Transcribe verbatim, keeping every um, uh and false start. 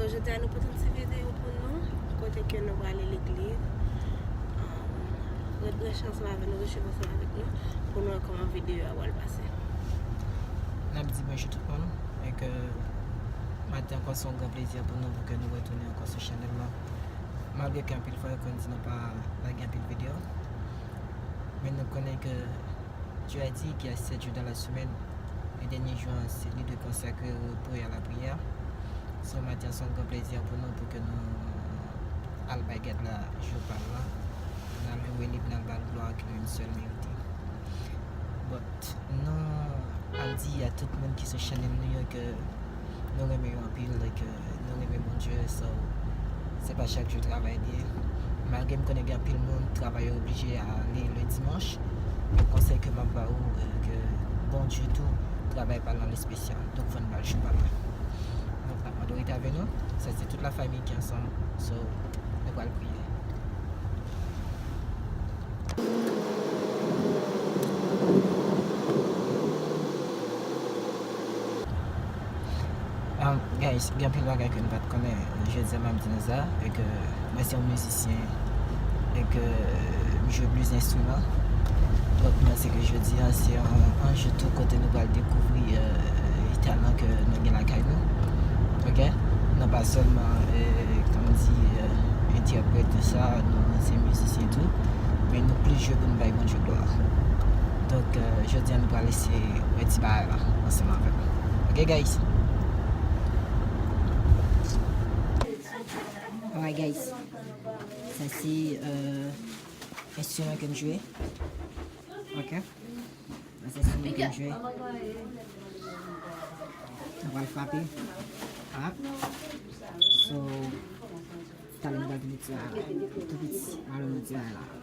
Jodi a nou pote yon ti videyo pou nou, kote ke nou prale legliz. Um, ret branche ansanm avèk nou, ret swiv ansanm avèk nou, pou nou wè kòman videyo a pral pase. N ap di bonjou tout moun, e ke maten ankò se yon gran plezi pou nou pou ke nou retounen ankò sou chanèl la. Malgre ke anpil fwa yo konn di nou pa lage anpil videyo, men nou konnen ke Dye a di qu'il y a sept jours dans la semaine. E dènye jou an, se li dwe konsakre repo a lapriyè. So, maten an, se yon gran plezi pou nou pou ke nou al bay gèt la jou pa l la. Pou n al louwe li, pou n al ba l glwa ke li menm sèl merite. But, nou ap di a tout moun ki sou chanèl nou yo ke nou renmen yo anpil, like, euh, nou renmen Bondye, so, se pa chak jou travay li ye. Malgre m konnen gen anpil moun, travay yo oblije ale le dimanch, men konsèy ke m ap ba ou, euh, ke Bondye tou, travay pa l nan espesyal. Donk, fò n ba l jou pa l la. Donk, n ap mande w rete avè nou. Sa se tout la fanmi ki ansanm. So, nou pral priye. Um, guys, gen anpil bagay ke nou pa t konnen. Jodi a, m ap di nou sa, e ke mwen se yon mizisyen, e ke m jwe plizyè enstriman. Donk, mwen panse ke jodi a, se yon, yon jou tou kote nou pral dekouvri, euh, talan ke nou gen lakay nou. Ok? Nou pa sèlman, euh, kòman di, euh, entèprèt de sa, nou se mizisyen tou, men nou plis jwe pou nou bay Bondye glwa. Donk, euh, jodi a, nou pral eseye wè ti bagay la ansanm avèk nou. Ok, guys? Alright, guys. Sa se, euh, enstriman ke m jwe. Ok? Sa se enstriman ke m jwe. Nou pral frape. Ah. So, talè nou pral vin ti bagay la. Tou piti, m ap jwe ti bagay la.